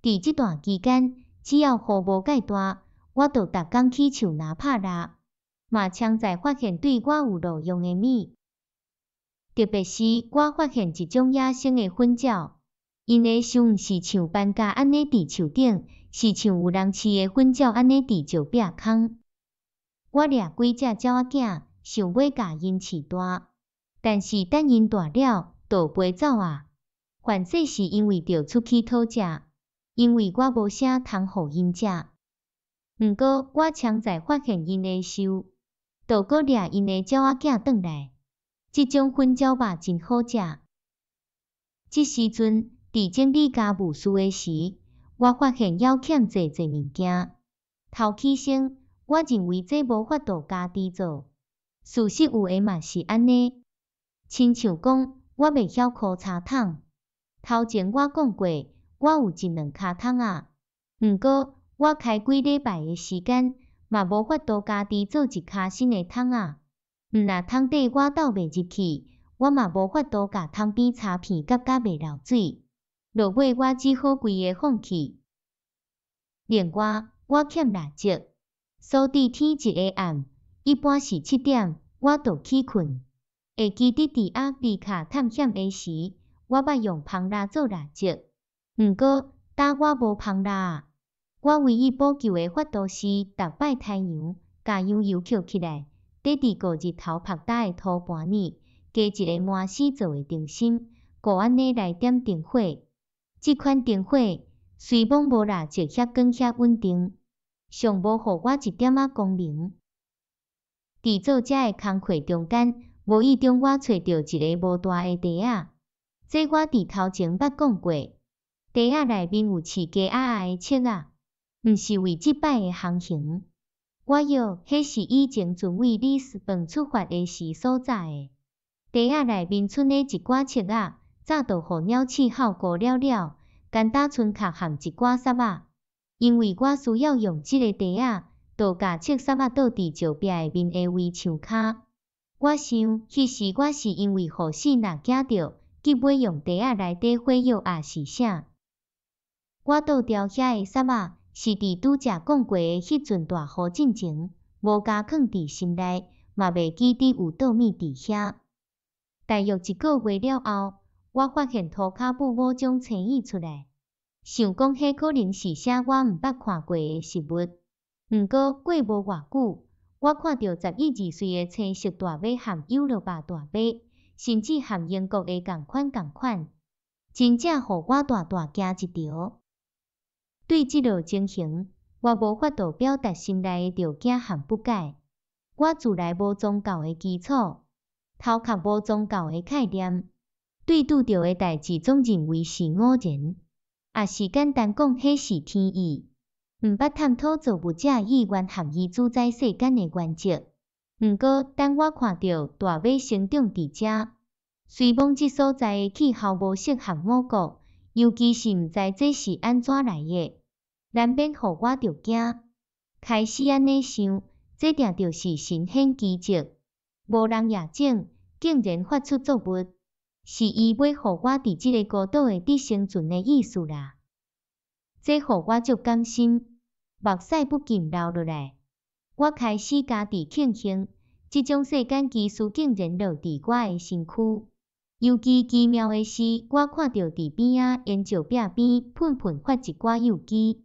佇這段期間，只要雨無蓋大，我就逐工去樹林拍蠟，嘛常在發現對我有路用的物。特別是我發現一種野生的粉鳥，𪜶的鏽毋是像斑鳩按呢佇樹頂，是像有人飼的粉鳥按呢佇石壁空。我掠幾隻鳥仔囝，想欲共𪜶飼大，但是等𪜶大了，就飛走啊。凡勢是因為著出去討食，因為我無啥通予𪜶食。毋過我常在發現𪜶的鏽，就閣掠𪜶的鳥仔囝轉來。這種粉鳥肉真好食。這時陣，佇整理家務事的時，我發現猶欠濟濟物件。頭起先，我認為這無法度家己做。事實有的嘛是按呢。親像講，我袂曉箍柴桶。頭前我講過，我有一兩跤桶仔。毋過，我開幾禮拜的時間，嘛無法度家己做一跤新的桶仔。毋若桶底我鬥袂入去，我嘛無法度共桶邊擦片夾甲袂漏水。落尾我只好規个放棄。另外，我欠蠟燭，所以天一下暗，一般是7點，我就去睏。會記得佇阿弗里卡探險的時，我捌用蜂蠟做蠟燭。毋過，膽我無蜂蠟。我唯一補救的法度是，逐擺太陽，共羊油抾起來，綴佇顧日頭曝焦的塗盤裡，加一个麻絲做的燈芯，閣按呢來點燈火。這款燈火雖罔無蠟燭遐光遐穩定，上無予我一點仔光明。佇做這个工課中間，無意中我揣著一个無大的袋仔。這我佇頭前捌講過。袋仔內面有飼雞鴨仔的粟仔，毋是為這擺的航行。我臆彼是以前陣為里斯本出發的時所紮的。袋仔內面賰的一寡粟仔，早就予鳥鼠鱟顧了了，干焦賰殼含一寡屑仔。因為我需要用這个袋仔，就共粟屑仔倒佇石壁的面的圍牆跤。我想，彼時我是因為予死若驚著，急欲用袋仔來綴火藥抑是啥。我倒掉遐的屑仔，是佇拄才講過的彼陣大雨進前，無共囥佇心內，嘛袂記得有倒物佇遐。大約一個月了後，我發現塗跤母某種青意出來，想講彼可能是啥我毋捌看過的食物。毋過過無偌久，我看著十一二歲的青色大馬和優羅巴大馬，甚至和英國的仝款仝款，真正予我大大驚一跳。對這落情形，我無法度表達心內的著驚和不解。我自來無宗教的基礎，頭殼無宗教的概念，對拄著的代誌總認為是偶然，抑是簡單講彼是天意。毋捌探討造物者意願和伊主宰世間的原則。毋過，當我看著大馬生長佇遮，雖罔這所在的氣候無適合五穀，尤其是毋知這是按怎來的，難免予我著驚。開始按呢想，這定著是神顯奇蹟，無人野種，竟然發出作物，是伊欲予我佇這个孤島會得生存的意思啦。這予我足感心，目屎不禁流落來。我開始家己慶幸，這種世間奇事竟然落佇我的身軀。尤其奇妙的是，我看著佇邊仔沿石壁邊噴噴發一寡幼枝，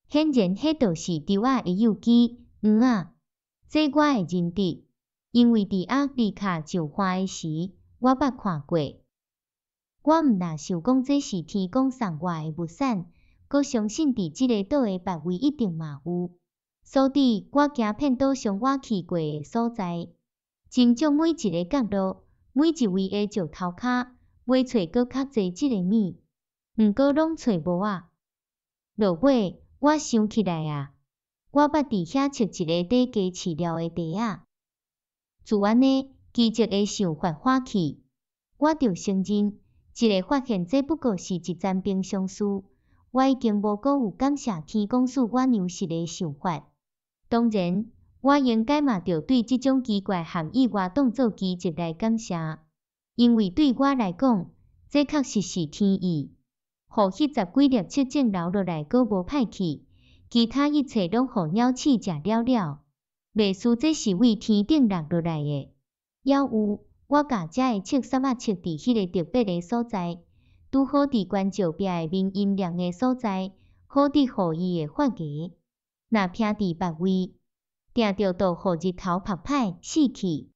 顯然彼就是稻仔的幼枝、黃仔。這我會認得，因為佇阿弗里卡上岸的時，我捌看過。我毋若想講這是天公送我的物產，閣相信佇這个島的別位一定嘛有。所以，我行遍島上我去過的所在，斟酌每一个角落，每一位的石頭跤，欲揣閣較濟這个物，毋過攏揣無啊。落尾，我想起來啊，我捌佇遐揣一个綴雞飼料的袋仔。自按呢，奇蹟的想法發起，我著承認，這个發現這不過是一棧平常事。我已經無閣有感謝天公賜我糧食的想法。當然，我應該嘛著對這種奇怪和意外當做奇蹟來感謝，因為對我來講，這確實是天意，予予彼十幾粒粟種留落來，閣無歹去，其他一切攏予鳥鼠食了了。袂輸這是為天頂落落來的。猶有，我共遮的粟屑仔塍佇彼个特別的所在，拄好佇懸石壁的面陰涼的所在，好得予伊會發芽。若徛佇別位，定著就予日頭曝歹死去。